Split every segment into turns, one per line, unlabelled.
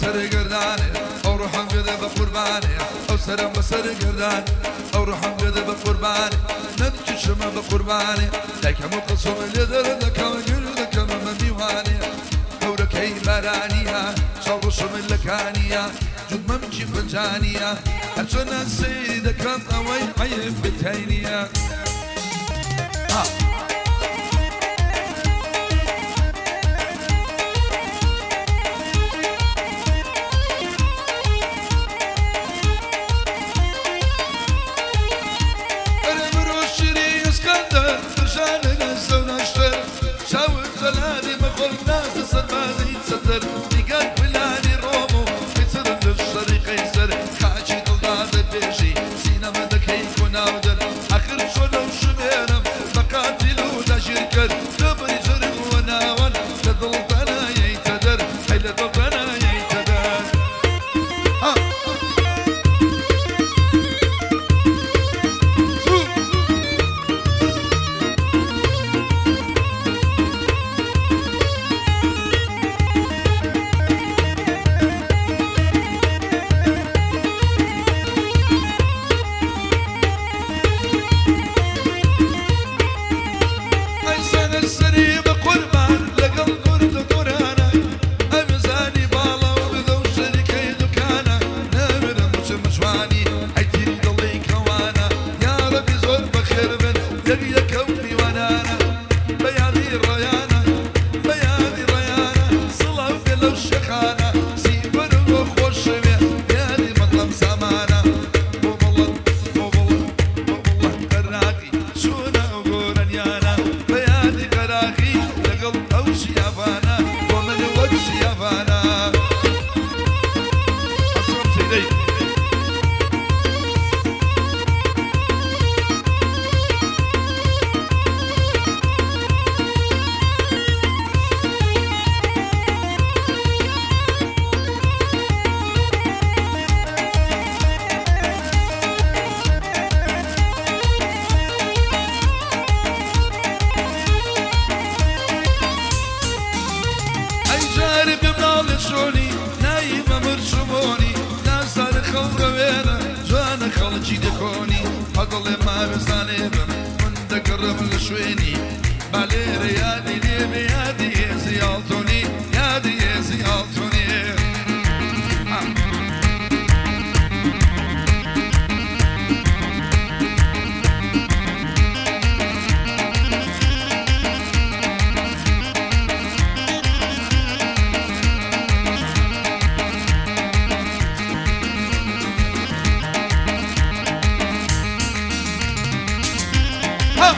بەسەر گەردانێ، ئەو ڕۆحم بێدە بە قوربانێ، ئەو سەرم بەسەر گەردان، ئەو ڕۆحم بێدە بە قوربانێ، نەمکیشمە بە قوربانێ، دایکەم و قسم لێ دەردەکەم، گر دەکەم بە میوانێ، هەورەکەی بارانیە، چاو ڕەشم لە کانیە، جووت مەمکی فنجانیە، هەرچەنە سەیری دەکەم ئەوەی عەیب تای نییە. ها. ئەرێ مرۆ شیری ئیسکەندەر، برژانە لە نەشتەر، چاوت جەلالی مەخۆل، نازە سەربازی چەتر، نیگات پلانی ڕۆم و میسر لە شەڕی قەیسەر، خاکی دڵدا دەپێشی سینەمە دەکەی کۆناودەر، ئاخر چۆنە و شمێرم بە قاتیل و داگیرکەر، دەبری جەرگ و ناوەن لە دڵدا نایەیتە دەر، ئەی لە دڵدا نایەیتە دەر. ها. زوو. ئەی سەنە سەری بە قوربان لەگەڵ گورد و گۆرانە، ئەمزانی باڵا و بدە و شەریکەی دوکانە، ناوێرم بچم جوانی ئەی تیری دڵی کەوانە، یاڕەبی زۆر بەخێر بن یەک یەکە و میوانانە، بە یادی ڕەیانە، بە یادی ڕەیانە، سڵاو بێ لەو شێخانە، سیبەر و خۆشەوێ یادی مەتڵەب سامانە، بۆ بڵند بۆ بڵند بۆ بڵند قەراقی چۆنە ئەو گۆرانیانە، بە یادی قەراخی لەگەڵ ئەو شیاڤانە، بۆ من وەک شیاڤانە. ئەسڕم سەیدەی. ئەی جارێ بێ مناڵێ چۆنی، نایمە مرچوبۆنی، نازار خەوڕەوێنە، جوانە خەڵکی دەکۆنی، هەدڵێ ماوێزانێ بم، من دەگەڕم لە شوێنی، با لێرە یادی لێ بێ، یادی هێزی ئاڵتونی، یادی هێزی ئاڵتونی. ها. ها.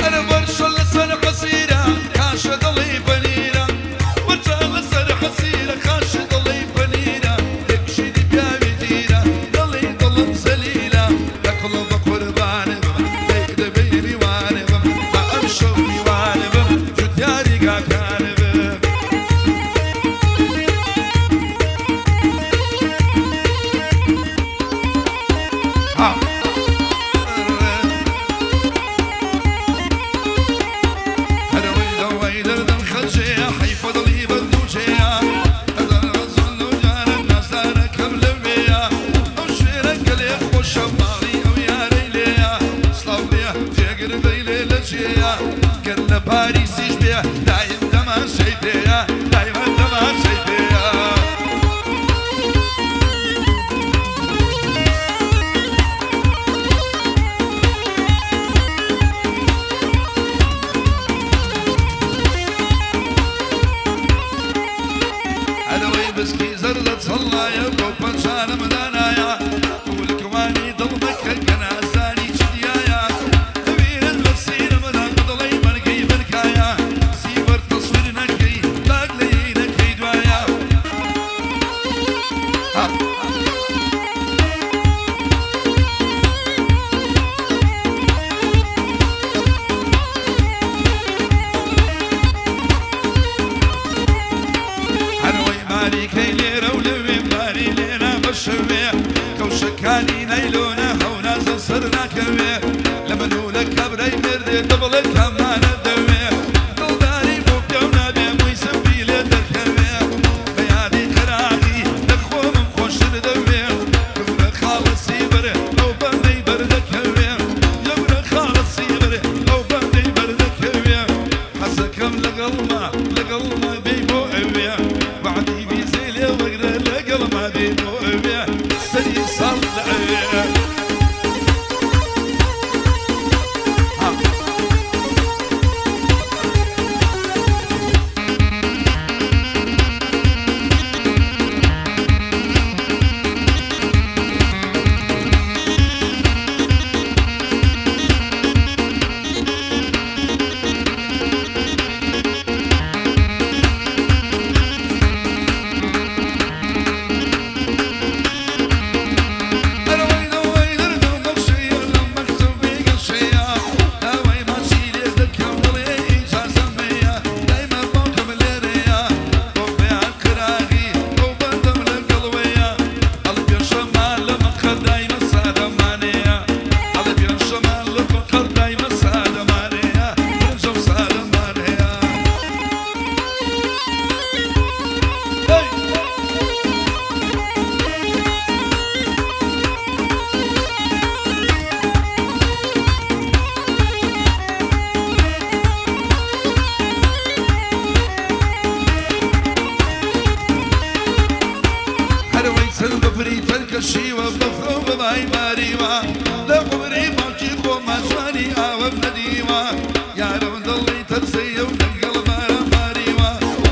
ئەرە وەرشە لەسەر حەسیرە، کاشە دڵی پەنیرە، وەرشە لەسەر حەسیرە، خاشە دڵی پەنیرە، یەکشیری پیاوی تیرە، دڵی دڵم زەلیلە، لە کوڵ بە قوربانێ بم، لێک دەبەی میوانێ بم، با ئەمشەو میوانێ بم، جوتیاری گاکانێ بم. ها. هەرەوەی دەوەی دەردم خەجێیە، حەیفە دڵی بەندووجێیە، نازدارەکەم لەوێیە، ئەو شوێنە گەلێ خۆشە، ماڵی ئەو یارەی لێیە، سڵاو لێ جێگر دەیلێ لە جێیە، گەر لە پاریسیش بێ دایم دەمانچەی پێیە، دایمە دەمانچەی پێیە. ئەرەوەی بسکی زەردە چەڵایە، بەو پەنجانم دانایە، قبولکوانی دڵ مەکە کە نازانی چ دیایە، ببینن لە سینەمدا دڵی مەرگەی بنکایە، سیبەر بەفرە و بەبای باریوە لە عومری باوکی خۆما جوانی ئاوم نەدیوە یارم دڵی تەرزەیە و لەگەڵ باران باریوە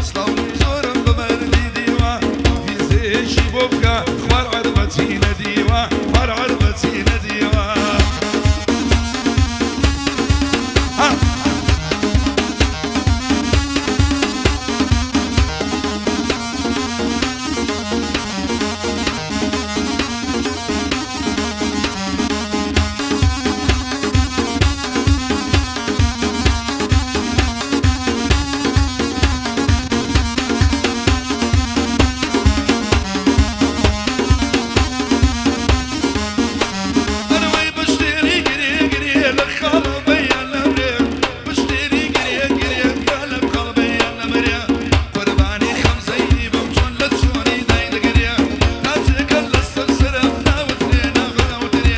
سڵاو زۆرم بە مەردی دیوە فیزەیەکی بۆ بکە خوار عەربەتی نەدیوە خوار عەربەتی نەدیوە ها. ئەرەوەی بەشتێری گرێ گرێ لە خاڵە بەیان لەمرێ بەشتێری گرێ گرێ لە خاڵە بەیان لەمرێ قوربانی خەمزەی بم چۆن لە چۆنی دای دەگرێ تاجێکە لەسەر سەرم ناوترێ ناوترێ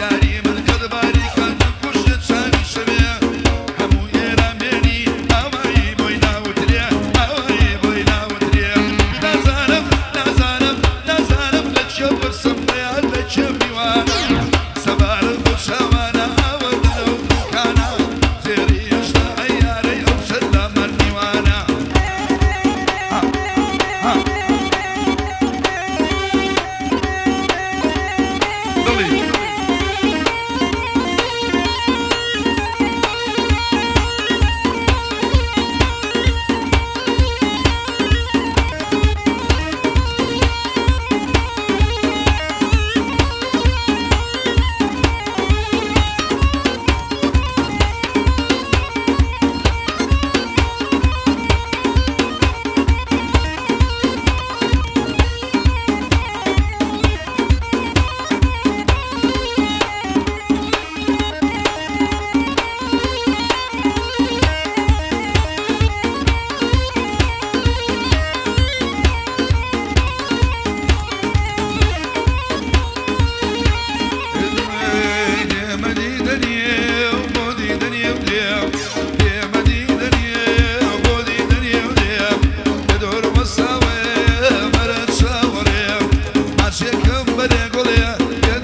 یاری من قەد باریکە نەمکوشت چاوی شەوێ هەموو ئێران بێنی ئاوایی بۆی ناوترێ ئاوایی بۆی ناوترێ نازانم نازانم نازانم لە کێ پرسم بەیان لە کێ میوانە سەبارەت بەو شەوانە ئاوەردنە و دوکانە زێڕی هێشتا ئەیارەی ئەو شەرلامان میوانە ها ها دڵی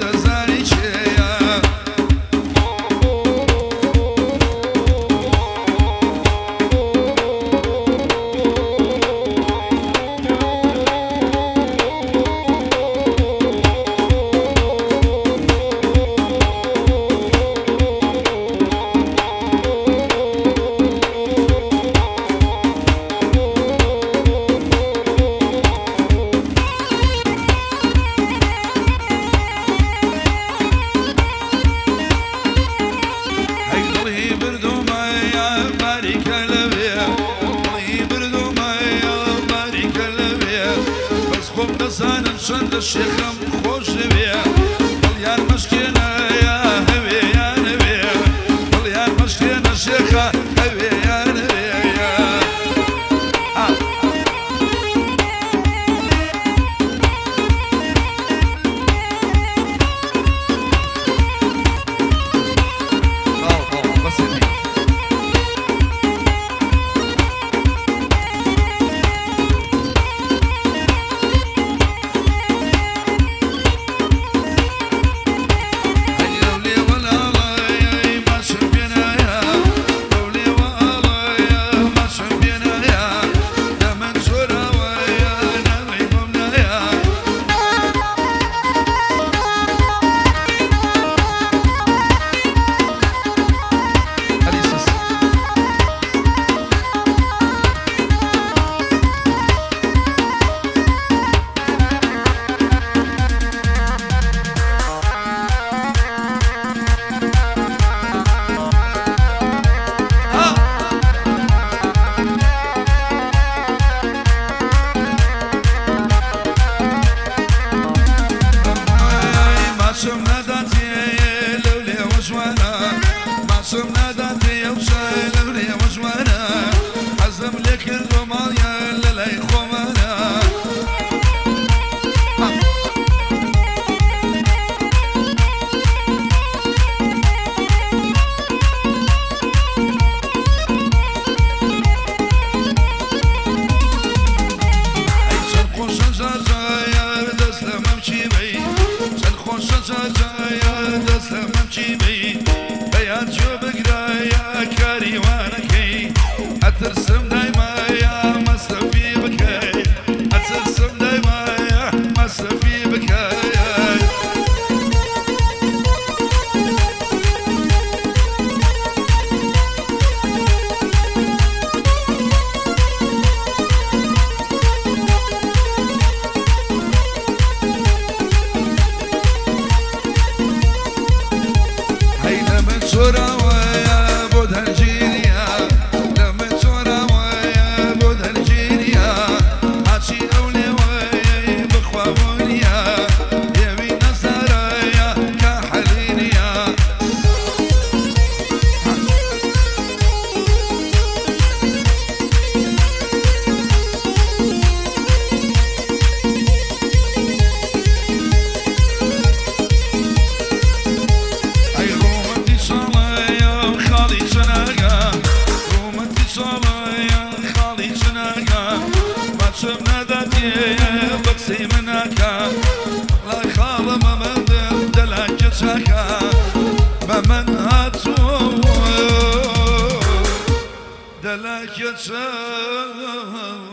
دەزانی کێیە. ئەی دڵی بردوومەیە باریکە لەوێ دڵی بردوومەیە باریکە لەوێ بەس خۆم دەزانم چەندە شێخەم خۆش دەوێ دڵیان مەشکێنەیە هەوێیانەوێ دڵیان مەشکێنە شێخە هەوێیانەوێ. ها. تەواو تەواو بەسێتی. ئەی لەولێ وەلاڵەی ماچم پێنایە لەولێ وەئاڵەیە ماچم پێنایە لە من چۆراوەیە ناوی بۆم نایە. ئەلیسس. ها. ئەی ماچم نەداتێ لەولێوە جوانە ماچم نەداتێ ئەو چای لەولێوە جوانە حەزم لێ کردووە ماڵیان لە لای خۆمانە. ها. ئەی چەند خۆشە جاجایە دەست لە مەمکی بەی چەند خۆشە جاجایە دەست لە مەمکی بەی بەیان گوێ بگرایە کاری وانەکەی ئەترسم دایمایە مەسرەفی بکەی ئەترسم دایمایە مەسرەفی بکەی. هەی لە من چۆراوەیە بۆ دەرگیریە لە من چۆراوەیە بۆ دەرگیریە ماچی ئەو لێوەیەی بخوا بۆ نییە لێوی نەزارەیە کە حەلی نییە. ئەی ڕوومەتی چاڵەیە خاڵی چناگە ڕوومەتی چاڵەیە خاڵی چناگە ماچم ناداتێ بە قسەی مناکە لای خاڵە مەمەندم دەلاکە چاکە مەمەند هاتووە دەلاکە چاکە.